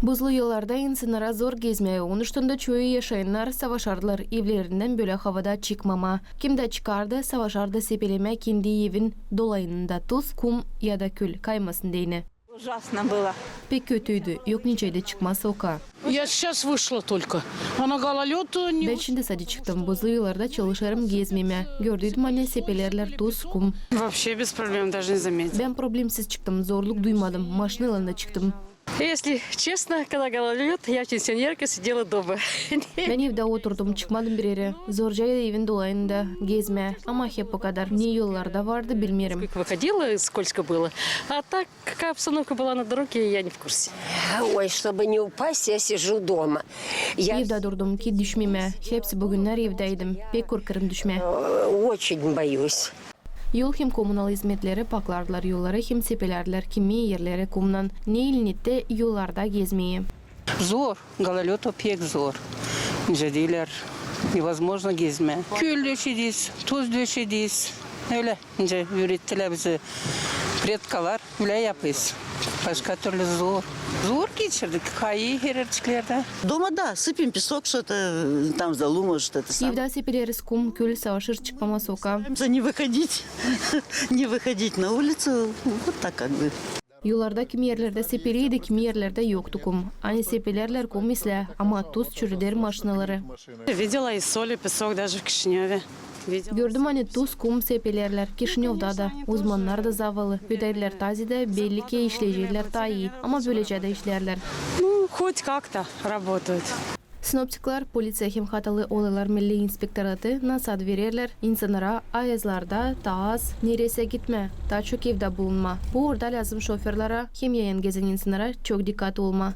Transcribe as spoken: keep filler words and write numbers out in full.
Buzlu yollarda insannara zor gezmää, onuştan da çoyu yaşayannar savaşardılar evlerindän bölä havada çıkmamaa. Kim dä çıkardı, savaşardı sepelemää kendi evin dolayında tuz, kum ya da kül kaymasın deyni. Ужасно было. Pek kötüydü, yok nicä dä çıkmaa sokaa. Я сейчас вышла только. А на гололёд не... Bän şindi sade çıktım, buzlu yollarda çalışêrım gezmemää. Gördüydüm, ani sepelerlär tuz, kum. Вообще без проблем, даже не заметила. Bän problemsiz çıktım, zorluk duymadım, maşinaylan da çıktım. Если честно, когда гололёд, я пенсионерка, сидела дома. Bän evdä oturdum, çıkmadım bir erä. Zorcaydı evin dolayında gezmää, ama hep o kadar. Ne yollarda vardı, bilmeerim. Как выходила, скользко было. А так, какая обстановка была на дороге, я не в курсе. Ой, чтобы не упасть, я сижу дома. Я... Evdä durdum, ki düşmemää. Hepsi bu günner evdäydim. Pek korkêrım düşmää. Э, очень боюсь. Yol hem kommunal izmetleri paklardılar yolları hem sepelärdilär kimi erleri kumnan. Ne ilnetti yollarda gezmeyi. Zor, гололёд o pek zor. Nicä deerlär, невозможно gezmää. Kül döşederiz, tuz döşederiz. Ölä, nicä üürettilär bizi predkalar, ölä yapêrız. Başka türlü zor. Zor geçirdik, kayı hererçiklerdä. Дома, да, сыпем песок, что-то, э, там залу, может, это самое. Evdä sepeleriz kum, kül, savaşêr çıkmamaa sokaa. Стараемся не выходить, не выходить на улицу, вот так как бы. Yollarda kimi erlerdä sepeleydi, kimi erlerdä yoktu kum. Ani sepelerlär kum islää, ama tuz çüreder maşinaları. Видела и соль, и песок даже в Кишинёве. Видела. Gördüm, ani tuz, kum sepelerlär Kişinövda da. Uzmannar da zavalı. Ödädilär taa zerä, belli ki işleyecekler taa ii, ama bölecä dä işleerlär. Ну, хоть как-то работают. Sinoptiklär, poliţiya hem hatalı olaylar milli inspektoratı nasaat vererlär insannara ayazlarda taa az nereysä gitmää, taa çok evdä bulunmaa. Bu uurda lääzım şoferlara hem yayan gezän insannara çok dikkat olmaa.